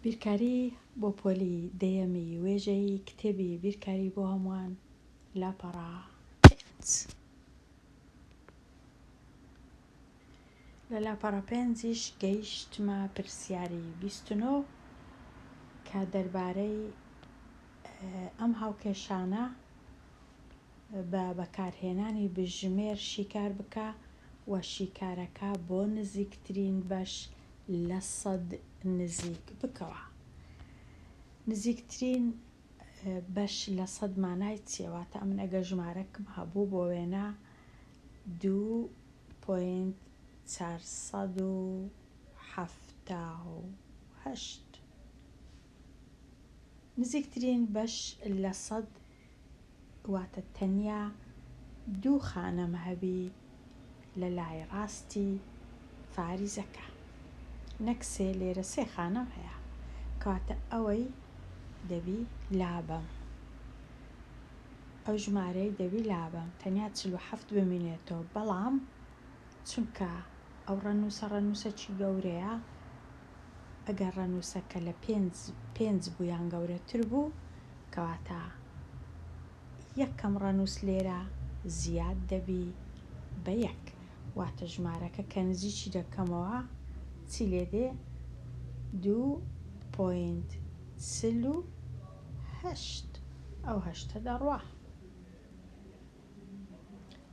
بیرکاری بۆ پۆلی دەیەمی وێژەیی کتێبی بیرکاری بۆ هەمووان لاپەڕە پێنج. لە لاپەڕە پێنجیش گەیشتمە پرسیاری 29 کە دەربارەی ئەم هاوکێشانە بە بەکارهێنانی بژمێر شیکار بکە و شیکارەکە بۆ نزیکترین بەش لە سەد نزیک بکەوە. نزیکترین بەش لە سەد مانای چیە؟ واتە ئەمن ئەگەر ژمارەکم هەبوو بۆ وێنە دوو point 478 نزیکترین بەش لە سەد واتە تەنیا دوو خانەم هەبی لە لای ڕاستی فاریزەکە نەک سێ لێرە سێ خانەم هەیە کەواتە ئەوەی دەبی لابەم ئەو ژمارەی دەبی لابەم تەنیا 47 بمینێتەوە بەڵام چونکە ئەو ڕەنووسە ڕەنووسەکی گەورەیە ئەگەر ڕەنووسەکە لە پێنج پێنج بوو یان گەورەتر بوو کەواتە یەکەم ڕەنووس لێرە زیاد دەبی بە یەک واتە ژمارەکە کە نزیکی دەکەمەوە چی لێ دێ؟ دوو point 48 ئەو هەشتە دەڕوا.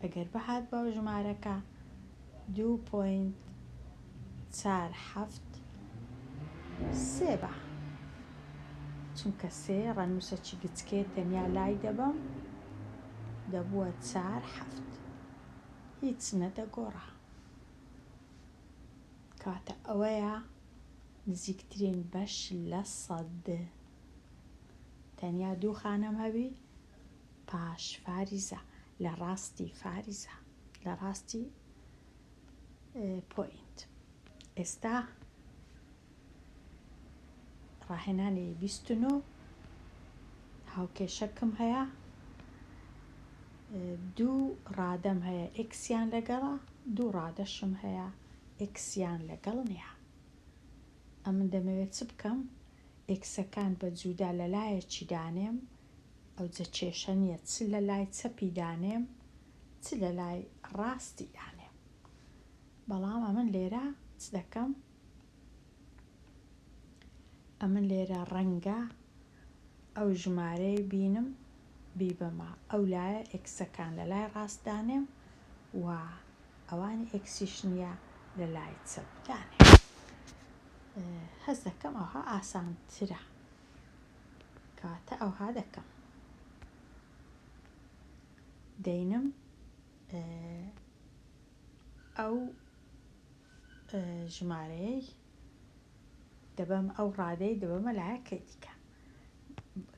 ئەگەر بهات بە ژمارەکە دوو point چار حەفت سێ بە چونکە سێ ڕەنووسەکی گچکێ تەنیا لای دەبەم دەبووە چار حەفت هیچ نەدەگۆڕا کەواتە ئەوەیە نزیکترین بەش لە سەد تەنیا دوو خانەم هەبی پاش فاریزە لە ڕاستی فاریزە لە ڕاستی point. ئێستا ڕاهێنانی 29 هاوکێشەکم هەیە دوو ڕادەم هەیە ئێکسیان لەگەڵە دوو ڕادەشم هەیە ئێکسیان لەگەڵ نییە. ئەمن دەمەوێت چ بکەم؟ ئێکسەکان بە جودا لە لایەکی دانێم ئەوجە کێشە نییە چ لە لای چەپی دانێم چ لە لای ڕاستی دانێم. بەڵام ئەمن لێرە چ دەکەم؟ ئەمن لێرە ڕەنگە ئەو ژمارەی بینم بیبەمە ئەو لایە ئێکسەکان لە لای ڕاست دانێم و ئەوانی ئێکسیش نییە لە لای چەپ دانێم. هەست دەکەم ئەوها ئاسانترە. کەواتە ئەوها دەکەم. دەینم ئەو ژمارەیەی دەبەم ئەو ڕادەی دەبەمە لایەکەی دیکە.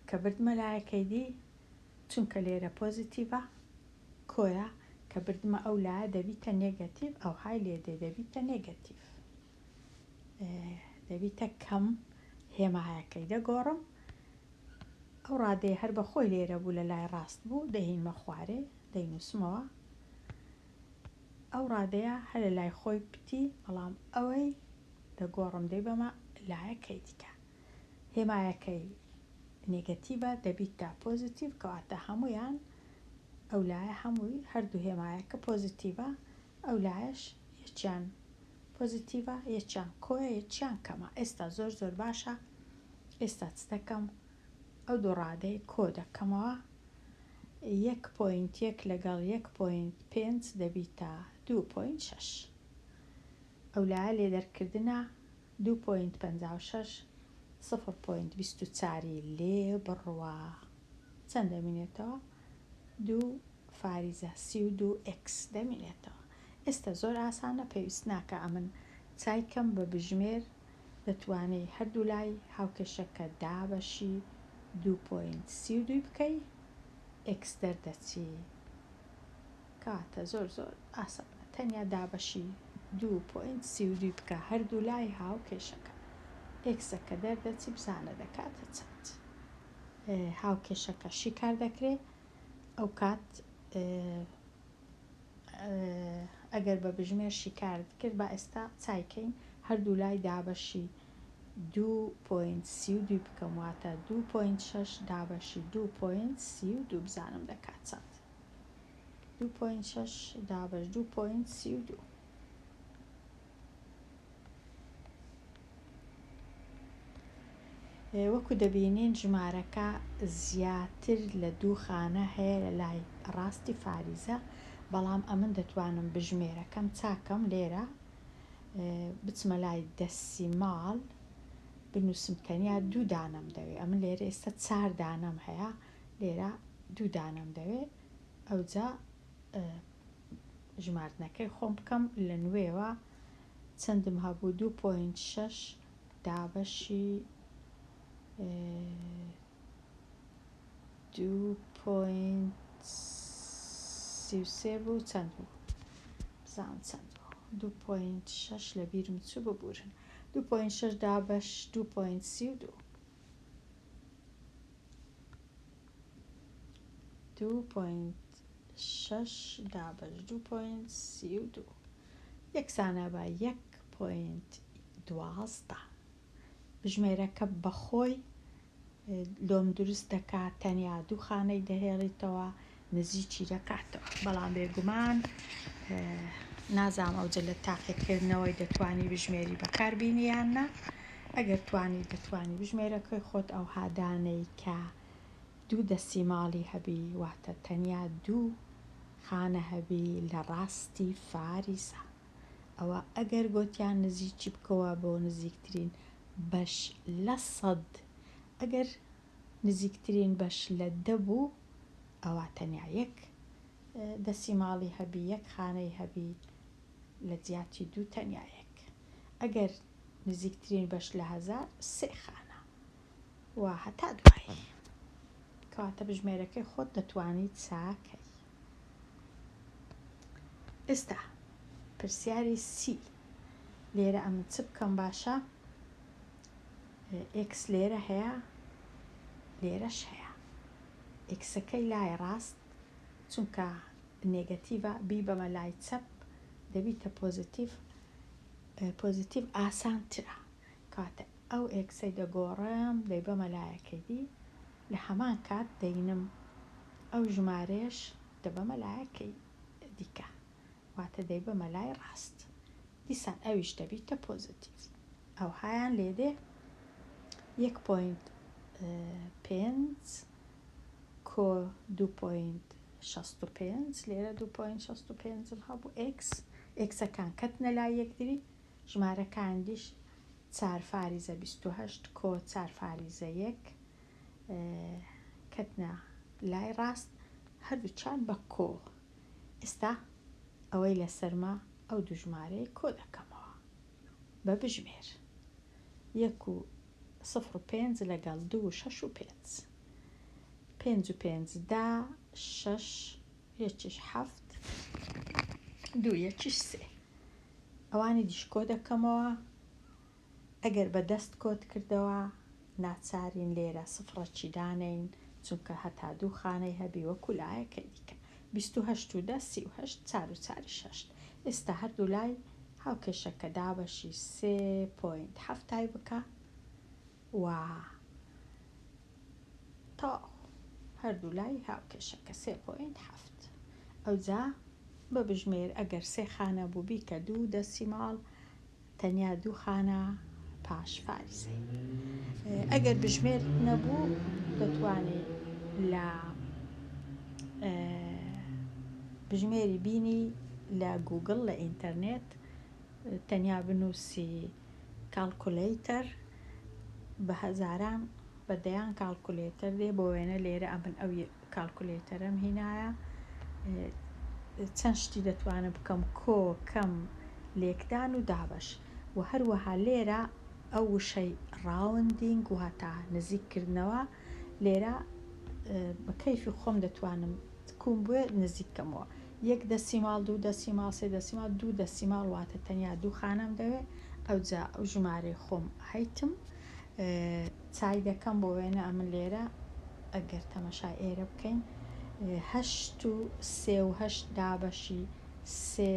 کە بردمە لایەکەی دی چونکە لێرە پۆزیتیڤە کۆیە کە بردمە ئەو لایە دەبیتە نێگەتیڤ ئەوهای لێ دێ دەبیتە نێگەتیڤ دەبیتە کەم هێمایەکەی دەگۆڕم ئەو ڕادەیە هەر بە خۆی لێرە بوو لە لای ڕاست بوو دەهینمە خوارێ دەینووسمەوە ئەو ڕادەیە هەر لە لای خۆی پتی بەڵام ئەوەی دەگۆڕم دەیبەمە لایەکەی دیکە هێمایەکەی نێگەتیڤە دەبیتە پۆزیتیڤ کەواتە هەموویان ئەو لایە هەمووی هەردوو هێمایەکە پۆزیتیڤە ئەو لایەش یەکیان پۆزیتیڤە یەکیان کۆیە یەکیان کەمە ئێستا زۆر زۆر باشە ئێستا چ دەکەم ئەو دوو ڕادەی کۆ دەکەمەوە یەک point یەک لەگەڵ یەک point پێنج دەبیتە دوو point شەش ئەو لایە لێ دەرکردنە دوو point 56 سفر point 24ی لێ بڕوا چەند دەمینێتەوە؟ دوو فاریزە 32 ئێکس دەمینێتەوە. ئێستا زۆر ئاسانە پێویست ناکا ئەمن چای کەم بە بژمێر دەتوانی هەردوو لای هاوکێشەکە دابەشی دوو point 32ی بکەی ئێکس دەردەچی کەواتە زۆر زۆر ئاسانە تەنیا دابەشی دوو point 32ی بکە هەردوو لای هاوکێشەکە ئێکسەکە دەردەچی بزانە دەکاتە چەند هاوکێشەکە شیکار دەکرێ ئەو کات ئەگەر بە بژمێر شیکارت کرد با ئێستا چایکەین هەردوو لای دابەشی. دوو point 32 ی بکەم واتە دوو point شەش دابەشی دوو point 32 بزانم دەکات چەند. دوو point شەش دابەش دوو point 32. وەکو دەبینین ژمارەکە زیاتر لە دوو خانە هەیە لە لای ڕاستی فاریزە، بەڵام ئەمن دەتوانم بژمێرەکەم چاکەم لێرە بچمە لای decimal بنووسم تەنیا دوو دانەم دەوێ. ئەمن لێرە ئێستا چار دانەم هەیە، لێرە دوو دانەم دەوێ. ئەوجا ژماردنەکەی خۆم بکەم لە نوێوە چەندم هەبوو دوو point شەش دابەشی دوو point 33 بوو چەند بوو بزانم چەند بوو دوو point شەش لە بیرم چوو ببورن دوو point شەش دابەش دوو point 32 دوو point شەش دابەش دوو point 32 یەکسانە بە یەک point 12. بژمێرەکە بەخۆی لۆم دروست دەکات تەنیا دوو خانەی دەهێڵیتەوە نزیکی دەکاتەوە بەڵام بێگومان نازانم ئەوجە لە تاقیکردنەوەی دەتوانی بژمێری بەکاربینی یان نا ئەگەر توانی دەتوانی بژمێرەکەی خۆت ئەوها دانەی کە دوو decimal ی هەبی واتە تەنیا دوو خانە هەبی لە ڕاستی فاریزە ئەوە ئەگەر گۆتیان نزیکی بکەوە بۆ نزیکترین بەش لە سەد ئەگەر نزیکترین بەش لە دە بوو ئەوا تەنیا یەک decimal ی هەبی یەک خانەی هەبی لە جیاتی دوو تەنیا یەک ئەگەر نزیکترین بەش لە هەزار سێ خانە و هەتا دوایی. کەواتە بژمێرەکەی خۆت دەتوانی چاکەی. ئێستا پرسیاری سی لێرە ئەمن چ بکەم باشە؟ x لێرە هەیە لێرەش هەیە x ەکەی لای ڕاست چونکە negative ە بیبەمە لای چەپ دەبیتە positive positive ئاسانترە کەواتە ئەو x ەی دەگۆڕم دەیبەمە لایەکەی دی لە هەمان کات دەینم ئەو ژمارەیەش دەبەمە لایەکەی دیکە واتە دەیبەمە لای ڕاست دیسان ئەویش دەبیتە positive ئەوهایان لێدێ یەک point پێنج کۆ دوو point 65 لێرە دوو point 65م هەبوو x x ەکان کەتنە لای یەکتری ژمارەکان دیش چار فاریزە 28 کۆ چار فاریزە یەک کەتنە لای ڕاست هەردووچان بە کۆ. ئێستا ئەوەی لەسەرمە ئەو دوو ژمارەیە کۆ دەکەمەوە بە بژمێر یەک و سفر و پێنج لەگەڵ دوو و شەش و پێنج پێنج و پێنج دە شەش یەکیش حەفت دوو یەکیش سێ ئەوانی دیش کۆ دەکەمەوە ئەگەر بە دەست کۆت کردەوە ناچارین لێرە سفڕەکی دانێین چونکە هەتا دوو خانەی هەبی وەکو لایەکەی دیکە 28 و دە 38 چار و چاریش هەشت ئێستا هەردوو لای هاوکێشەکە دابەشی سێ point حەفتای بکە و تەواو هەردوو لای هاوکێشەکە سێ point حەفت ئەوجا بە بژمێر ئەگەر سێ خانە بوو بیکە دوو decimal تەنیا دوو خانە پاش فاریزەی. ئەگەر بژمێرت نەبوو دەتوانی لە بژمێری بینی لە گوگڵ لە ئینتەرنێت تەنیا بنووسی calculator بە هەزاران بە دەیان calculator دێ بۆ وێنە لێرە ئەمن ئەو calculator ەم هینایە چەند شتی دەتوانم بکەم کۆ کەم لێکدان و دابەش و هەروەها لێرە ئەو وشەی rounding و هەتا نزیک کردنەوە لێرە بە کەیفی خۆم دەتوانم کوم بوێ نزیک کەمەوە یەک decimal دوو decimal سێ decimal دوو decimal واتە تەنیا دوو خانەم دەوێ ئەوجا ئەو ژمارەی خۆم هەیتم چای دەکەم بۆ وێنە ئەمن لێرە ئەگەر تەمەشای ئێرە بکەین هەشت و سێ و هەشت دابەشی سێ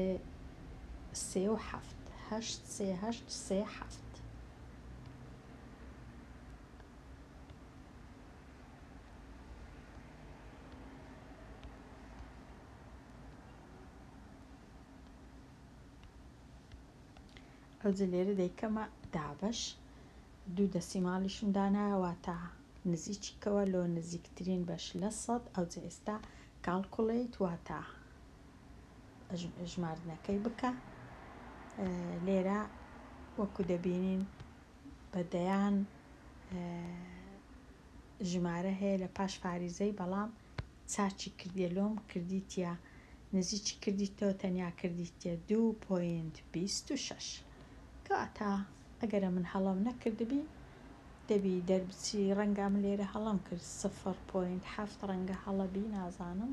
سێ و حەفت هەشت سێ هەشت سێ حەفت. ئەوجە لێرە دەیکەمە دابەش دوو دەسیماڵیشم دانایە واتە نزیکی کەوە لۆ نزیکترین بەش لە سەد ئەوجە ئێستا calculate واتە ژماردنەکەی بکە لێرە وەکو دەبینین بە دەیان ژمارە هەیە لە پاش فاریزەی بەڵام چاکی کردیە لۆم کردیتە نزیکی کردیتەوە تەنیا کردیتە 2.26 کەواتە ئەگەرە من هەڵەم نەکردبی دەبی دەربچی ڕەنگە من لێرە هەڵەم کرد 0.7 ڕەنگە هەڵە بی نازانم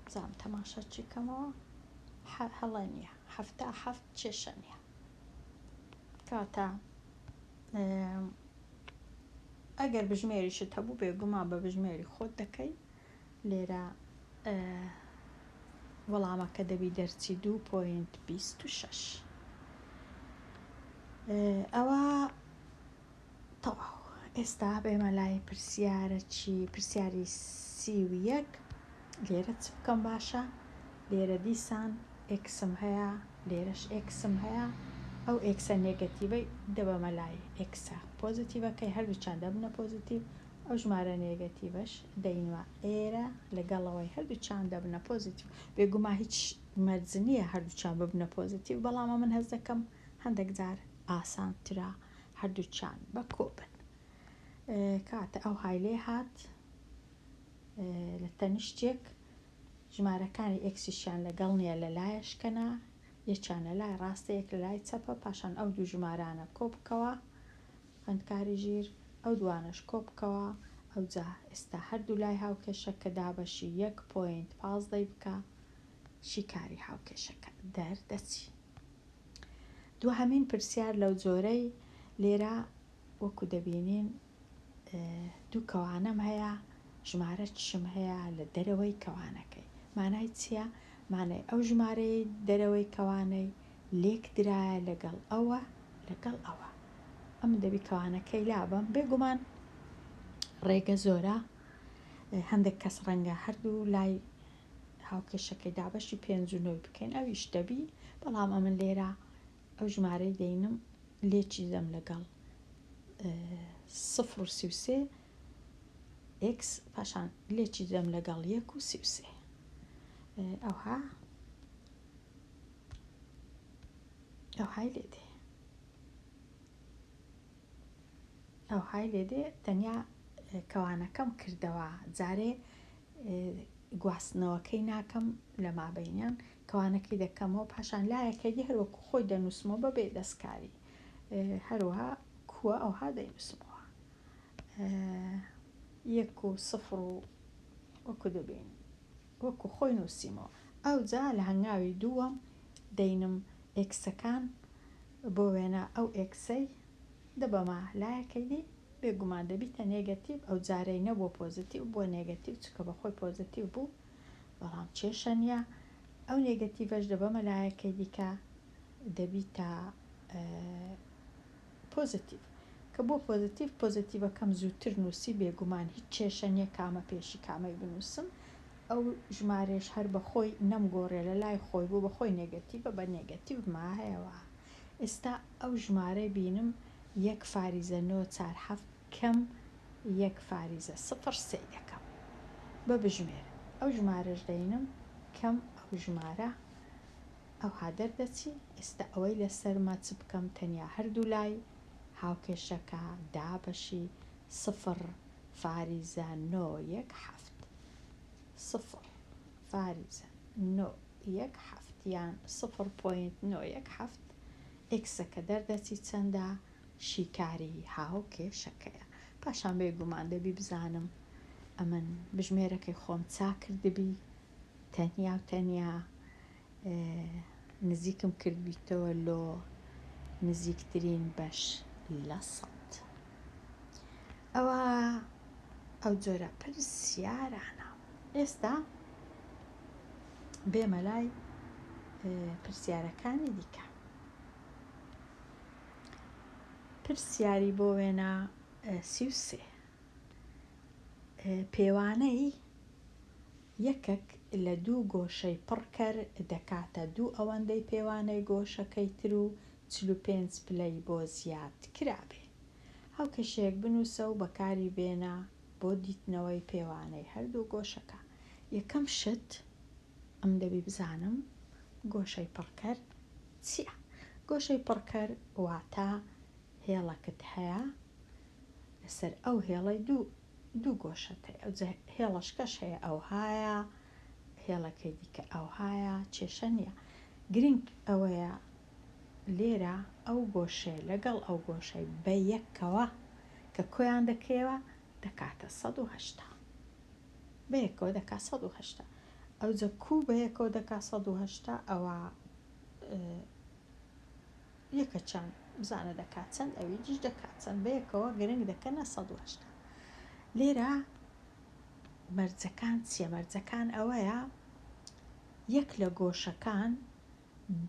بزانم تەماشا چی کەمەوە هەڵە نییە 77 کێشە نییە کەواتە ئەگەر بژمێریشت هەبوو بێگومان بە بژمێری خۆت دەکەی لێرە وەڵامەکە دەبی دەرچی 2.26 ئەوە تەواو ئێستا بێمە لای پرسیارە چی پرسیاری 31 لێرە چ بکەم باشە لێرە دیسان x م هەیە لێرەش x م هەیە ئەو x ە negative ەی دەبەمە لای x ە positive ەکەی هەردووچان دەبنە positive ئەو ژمارە negative ەش دەینوە ئێرە لەگەڵەوەی هەردووچان دەبنە positive. بێگومان هیچ مەرج نییە هەردووچان ببنە positive بەڵام من هەست دەکەم هەندێک جار ئاسانترە هەردووچان بە کۆ بن. کاتە ئەو های لێ هات لە تەنیشتێک ژمارەکانی x یشیان لەگەڵ نییە لە لایەشکەنا یەکیان لە لای ڕاستە یەک لە لای چەپە پاشان ئەو دوو ژمارانە کۆ بکەوە خوێندکاری ژیر ئەو دوانەش کۆ بکەوە ئەوجا ئێستا هەردوو لای هاوکێشەکە دابەشی یەک point پازدەی بکە شیکاری هاوکێشەکە دەردەچی. دوهەمین پرسیار لەو جۆرەی لێرە وەکو دەبینین دوو کەوانەم هەیە ژمارە چشم هەیە لە دەرەوەی کەوانەکەی مانای چییە؟ مانای ئەو ژمارەی دەرەوەی کەوانەی لێک درایە لەگەڵ ئەوە لەگەڵ ئەوە ئەم دەبی کەوانەکەی لابەم بێگومان ڕێگە زۆرە هەندێک کەس ڕەنگە هەردوو لای هاوکێشەکەی دابەشی پێنج و نۆی بکەین ئەویش دەبی بەڵام ئەمن لێرە ئەو ژمارەی دەینم لێکی دەم لەگەڵ 0.33 x پاشان لێکی دەم لەگەڵ 1.33 ئەوها ئەوهای لێ دێ ئەوهای لێ دێ تەنیا کەوانەکەم کردەوە جارێ گواستنەوەکەی ناکەم لە مابینیان کەوانەکەی دەکەمەوە پاشان لایەکەی دی هەروەکو خۆی دەنووسمەوە بەبێ دەستکاری هەروەها کووە ئەوها دەینووسمەوە یەک و سفر و وەکو دەبین وەکو خۆی نووسیمەوە ئەوجا لە هەنگاوی دووەم دەینم x ەکان بۆ وێنە ئەو x ەی دەبەمە لایەکەی دی بێگومان دەبیتە negative ئەو جارەی نەبووە positive بووە negative چونکە بە خۆی positive بوو بەڵام کێشە نییە ئەو negative ەش دەبەمە لایەکەی دیکە دەبیتە positive کە بۆ positive positive ەکەم زووتر نووسی بێگومان هیچ کێشە نییە کامە پێشی کامەی بنووسم ئەو ژمارەش هەر بە خۆی نەمگۆڕێ لە لای خۆی بوو بە خۆی negative ە بە negative مایەوە ئێستا ئەو ژمارەی بینم یەک فاریزە نۆ چار هەفت کەم یەک فاریزە سفر سێ دەکەم بە بژمێر ئەو ژمارەش دەینم کەم ئەو ژمارە ئەوها دەردەچی ئێستا ئەوەی لەسەرمە چ بکەم تەنیا هەردوو لای هاوکێشەکە دابەشی سفر فاریزە نۆ یەک هەفت سفر فاریزە نۆ یەک هەفت یان سفر point نۆ یەک هەفت x ەکە دەردەچی چەندە شیکاری هاوکێشەکەیە پاشان بێگومان دەبی بزانم ئەمن بژمێرەکەی خۆم چا کردبی تەنیا و تەنیا نزیکم کردبیتەوە لۆ نزیکترین بەش لە سەد ئەوە ئەو جۆرە پرسیارانە ئێستا بێمە لای پرسیارەکانی دیکە پرسیاری بۆ وێنە 33 پێوانەی یەکەک لە دوو گۆشەی پڕکەر دەکاتە دوو ئەوەندەی پێوانەی گۆشەکەی تر و 45 پلەی بۆ زیاد کرابێ. هاوکێشەیەک بنووسە و بەکاری بێنە بۆ دیتنەوەی پێوانەی هەردوو گۆشەکە. یەکەم شت ئەمن دەبی بزانم گۆشەی پڕکەر چییە؟ گۆشەی پڕکەر واتە هێڵەکت هەیە لەسەر ئەو هێڵەی دوو دوو گۆشەت هەیە ئەوجا هێڵەشکەش هەیە ئەوهایە هێڵەکەی دیکە ئەوهایە کێشە نییە گرنگ ئەوەیە لێرە ئەو گۆشەیە لەگەڵ ئەو گۆشەی بە یەکەوە کە کۆیان دەکەیەوە دەکاتە 180 بە یەکەوە دەکا 180 ئەوجە کوو بە یەکەوە دەکا 180 ئەوە یەکە چەند بزانە دەکات چەند ئەوی دیش دەکات چەند بەیەکەوە گرنگ دەکەنە 180 لێرە مەرجەکان چیە مەرجەکان ئەوەیە یەک لە گۆشەکان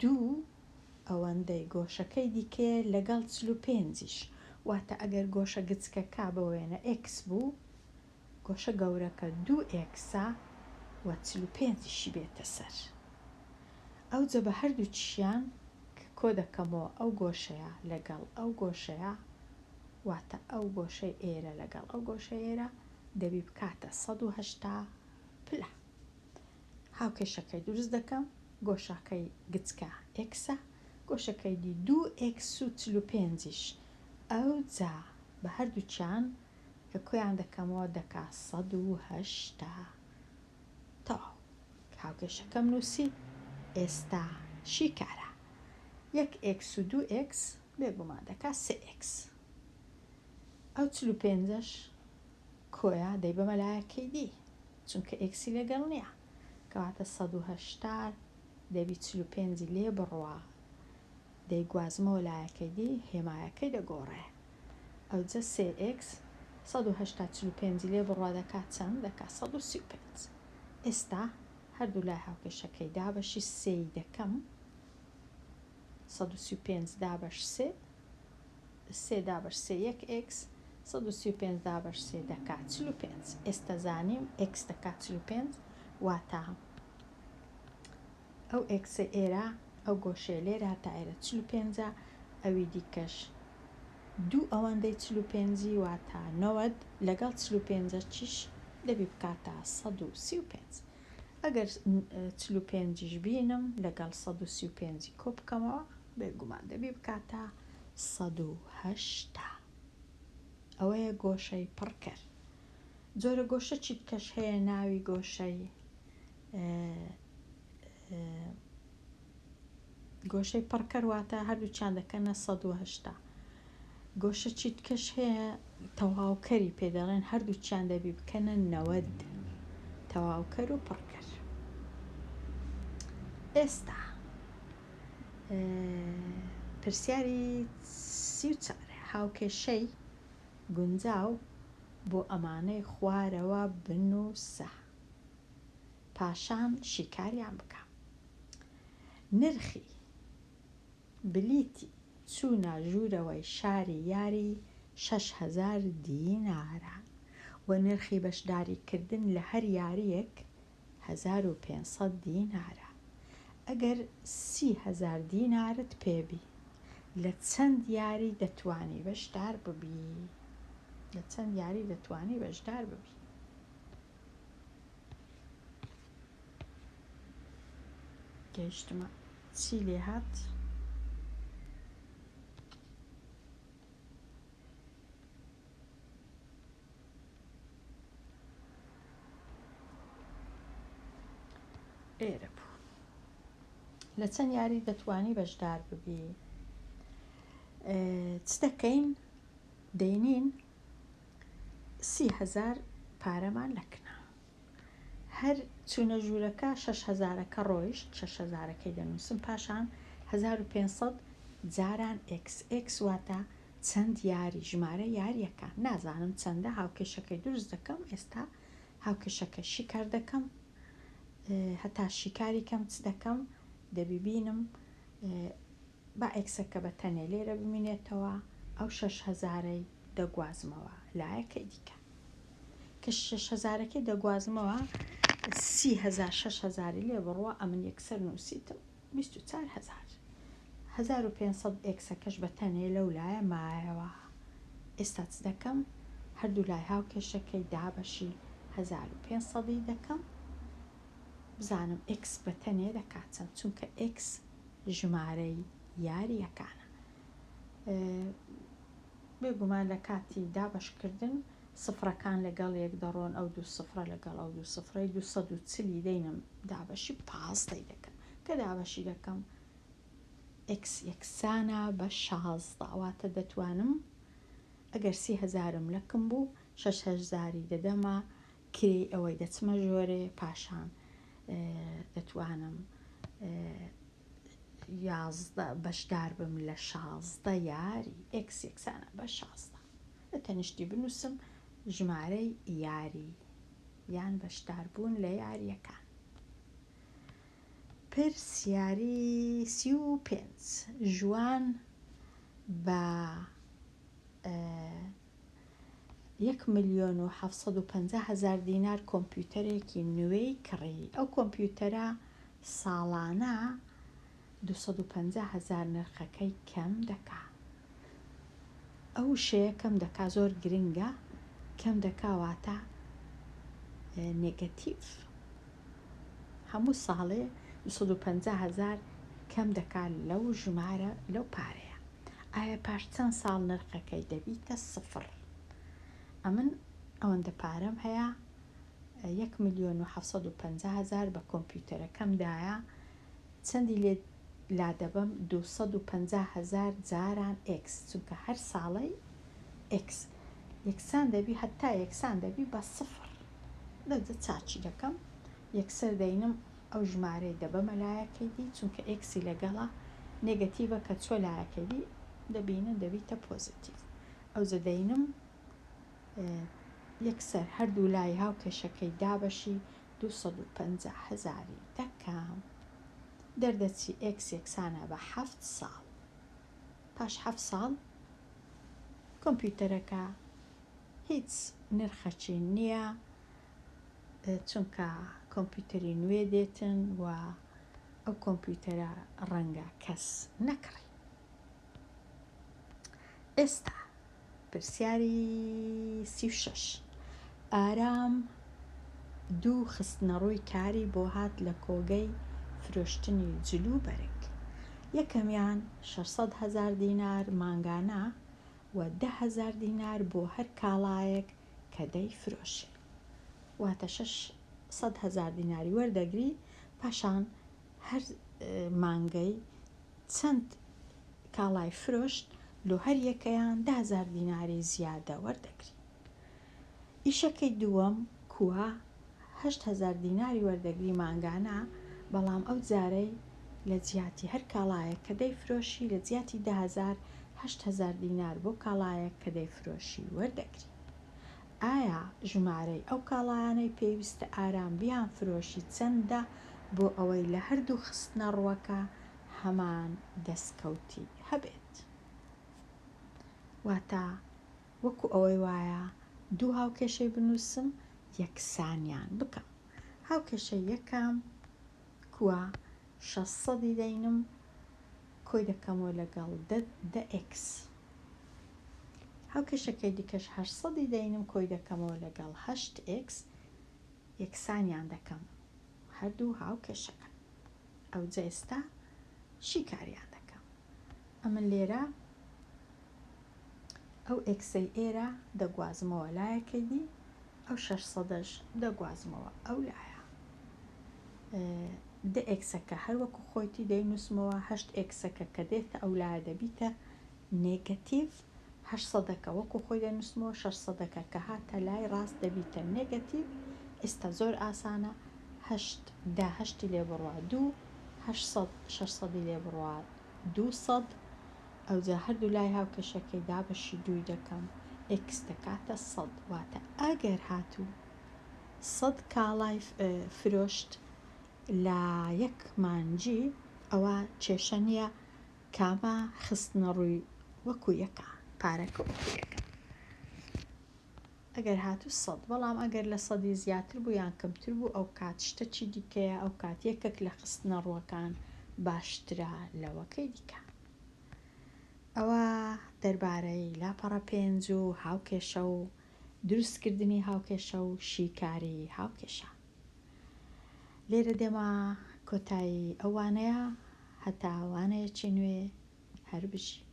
دوو ئەوەندەی گۆشەکەی دیکەیە لەگەڵ 45یش واتە ئەگەر گۆشە گچکەکە بۆ وێنە x بوو گۆشە گەورەکە دوو x ە و 45 یشی بێتە سەر ئەوجە بە هەردووکیشیان کە کۆدەکەمەوە ئەو گۆشەیە لەگەڵ ئەو گۆشەیە واتە ئەو گۆشەی ئێرە لەگەڵ ئەو گۆشەی ئێرە دەبی بکاتە 180 پلە. هاوکێشەکەی دروست دەکەم گۆشەکەی گچکە x ە گۆشەکەی دی دوو x و 45 یش ئەوجا بە هەردووکیان کە کۆیان دەکەمەوە دەکا 180 تەواو هاوکێشەکەم نووسی ئێستا شیکارە یەک x و دوو x بێگومان دەکا سێ x ئەو چل و پێنجەش کۆیە دەیبەمە لایەکەی دی چونکە x ی لەگەڵ نییە کەواتە 180 دەبی 45ی لێ بڕوا دەیگوازمەوە لایەکەی دی هێمایەکەی دەگۆڕێ ئەوجە سێ x 180 45ی لێ بڕوا دەکات چەند دەکات 135 ئێستا هەردوو لای هاوکێشەکەی دابەشی سێی دەکەم 135 دابەش سێ سێ دابەش سێ یەک x 135 دابەش سێ دەکات 45 ئێستا زانیم x دەکات 45 واتە ئەو x ە ئێرە ئەو گۆشەیە لێرە هەتا ئێرە 45 ئەوی دیکەش دوو ئەوەندەی 45ی واتە 90 لەگەڵ 45 چیش دەبی بکاتە 135 ئەگەر 45یش بینم لەگەڵ 135ی کۆ بکەمەوە بێگومان دەبی بکاتە 180 ئەوەیە گۆشەی پڕکەر جۆرە گۆشە چیتکەش هەیە ناوی گۆشەی گۆشەی پڕکەر واتە هەردووکیان دەکەنە 180 گۆشە چیتکەش هەیە تەواوکەری پێ دەڵێن هەردووکیان دەبی بکەنە 90 تەواوکەر و پڕکەر ئێستا پرسیاری 34 هاوکێشەی گونجاو بۆ ئەمانەی خوارەوە بنووسە پاشان شیکاریان بکە نرخی بلیتی چوونە ژوورەوەی شاری یاری 6000 دینارە و نرخی بەشداریکردن لە هەر یارییەک 1500 دینارە ئەگەر 30 هەزار دینارت پێبی لە چەند یاری دەتوانی بەشدار ببی لە چەند یاری دەتوانی بەشدار ببی گەیشتمە چی لێ هات ئێرە بوو لە چەند یاری دەتوانی بەشدار ببی چ دەکەین دەینین 30 هەزار پارەمان لەکنە هەر چوونە ژوورەکە شەش هەزارەکە ڕۆیشت شەش هەزارەکەی دەنووسم پاشان 1500 جاران x x واتە چەند یاری ژمارە یاریەکان نازانم چەندە هاوکێشەکەی دروست دەکەم ئێستا هاوکێشەکە شیکار دەکەم هەتا شیکاری کەم چ دەکەم دەبی بینم با x ەکە بە تەنێ لێرە بمینێتەوە ئەو شەش هەزارەی دەگوازمەوە لایەکەی دیکە کە شەش هەزارەکەی دەگوازمەوە 30 هەزار شەش هەزاری لێ بڕوە ئەمن یەکسەر نووسیتم 24 هەزار. 1500 ئێکسەکەش بە تەنێ لەو لایە مایەوە. ئێستا چ دەکەم؟ هەردوو لای هاوکێشەکەی دابەشی 1500 ی دەکەم بزانم ئێکس بە تەنێ دەکات چەند، چونکە ئێکس ژمارەی یارییەکانە. بێگومان لە کاتی دابەشکردن سفرەکان لەگەڵ یەک دەڕۆن، ئەو دوو سفرە لەگەڵ ئەو دوو سفرەی 240 ی دەینم دابەشی 15 ی دەکەم. کە دابەشی دەکەم ئێکس یەکسانە بە 16، واتە دەتوانم ئەگەر سی هەزارم لەکم بوو شەش هەزاری دەدەمە کرێی ئەوەی دەچمە ژۆرێ، پاشان دەتوانم 11 بەشدار بم لە 16 یاری. ئێکس یەکسانە بە 16. لە تەنیشتی بنووسم ژمارەی یاری یان بەشداربوون لە یارییەکان. پرسیاری 35، ژوان بە یەک ملیۆن و 750 هەزار دینار کۆمپیوتەرێکی نوێی کڕی. ئەو کۆمپیوتەرە ساڵانە 250 هەزار نرخەکەی کەم دەکا. ئەو وشەیە کەم دەکا زۆر گرنگە، کەم دەکا واتە نێگەتیڤ. هەموو ساڵێ 250 هەزار کەم دەکا لەو ژمارە لەو پارەیە. ئایا پاش چەند ساڵ نرخەکەی دەبیتە سفر؟ ئەمن ئەوەندە پارەم هەیە، یەک ملیۆن و 750 هەزار بە کۆمپیوتەرەکەم دایە، چەندی لێ لادەبەم؟ 250 هەزار جاران ئێکس، چونکە هەر ساڵەی ئێکس یەکسان دەبی هەتا یەکسان دەبی بە سفر. دەجە چاچی دەکەم، یەکسەر دەینم ئەو ژمارەی دەبەمە لایەکەی دی، چونکە ئێکسی لەگەڵە نێگەتیڤە کە چۆ لایەکەی دی دەبینن دەبیتە پۆزیتیڤ. ئەوجە دەینم یەکسەر هەردوو لای هاوکێشەکەی دابەشی 250 هەزاری دەکەم، دەردەچی ئێکس یەکسانە بە حەفت ساڵ. پاش حەفت ساڵ کۆمپیوتەرەکە هیچ نرخەکی نییە، چونکە کۆمپیوتەری نوێ دێتن و ئەو کۆمپیوتەرە ڕەنگە کەس نەکڕی. ئێستا پرسیاری 36، ئارام دوو خستنەڕووی کاری بۆ هات لە کۆگەی فرۆشتنی جل و بەرگ. یەکەمیان 600 هەزار دینار مانگانە و 10 هەزار دینار بۆ هەر کاڵایەک کە دەیفرۆشێ. واتە 600 هەزار دیناری وەردەگری، پاشان هەر مانگەی چەند کاڵای فرۆشت لۆ هەر یەکەیان 10 هەزار دیناری زیادە وەردەگری. ئیشەکەی دووەم کووە 8000 دیناری وەردەگری مانگانە، بەڵام ئەو جارەی لە جیاتی هەر کاڵایەک کە دەیفرۆشی لە جیاتی 10,000 8000 دینار بۆ کاڵایەک کە دەیفرۆشی وەردەگری. ئایا ژمارەی ئەو کاڵایانەی پێویستە ئارام بیانفرۆشی چەندە بۆ ئەوەی لە هەردوو خستنەڕووەکە هەمان دەستکەوتی هەبێت؟ واتە وەکو ئەوەی وایە دوو هاوکێشەی بنووسم یەکسانیان بکەم. هاوکێشەی یەکەم کووە 600ی دەینم کۆی دەکەمەوە لەگەڵ دە ئێکس. هاوکێشەکەی دیکەش 800ی دەینم کۆی دەکەمەوە لەگەڵ هەشت ئێکس، یەکسانیان دەکەم هەردوو هاوکێشەکە. ئەوجە ئێستا شیکاریان دەکەم. ئەمن لێرە ئەو ئێکسەی ئێرە دەگوازمەوە لایەکەی دی، ئەو 600ەش دەگوازمەوە ئەو لایە. دە ئێکسەکە هەر وەکو خۆیتی دەینووسمەوە، هەشت ئێکسەکە کە دێتە ئەو لایە دەبیتە نێگەتیڤ، هەشت سەدەکە وەکو خۆی دەنووسمەوە، شەش سەدەکە کە هاتە لای ڕاست دەبیتە نێگەتیڤ. ئێستا زۆر ئاسانە، هەشت دە هەشتی لێ بڕوا دوو، 800 600ی لێ بڕوا 200. ئەوجا هەردوو لای هاوکێشەکەی دابەشی دووی دەکەم، ئێکس دەکاتە 100. واتە ئەگەر هاتوو 100 کاڵای فرۆشت لە یەک مانگی، ئەوە کێشە نییە کامە خستنە ڕووی وەکو یەکە، پارەکە وەکو یەکە ئەگەر هاتوو 100. بەڵام ئەگەر لە سەدی زیاتر بوو یان کەمتر بوو ئەو کات شتەکی دیکەیە، ئەو کات یەکێک لە خستنە ڕووەکان باشترە لەوەکەی دیکە. ئەوە دەربارەی لاپەڕە پێنج و هاوکێشە و دروستکردنی هاوکێشە و شیکاری هاوکێشە. لێرە دێمە کۆتایی ئەو وانەیە، هەتا وانەیەکی نوێ هەر بژی.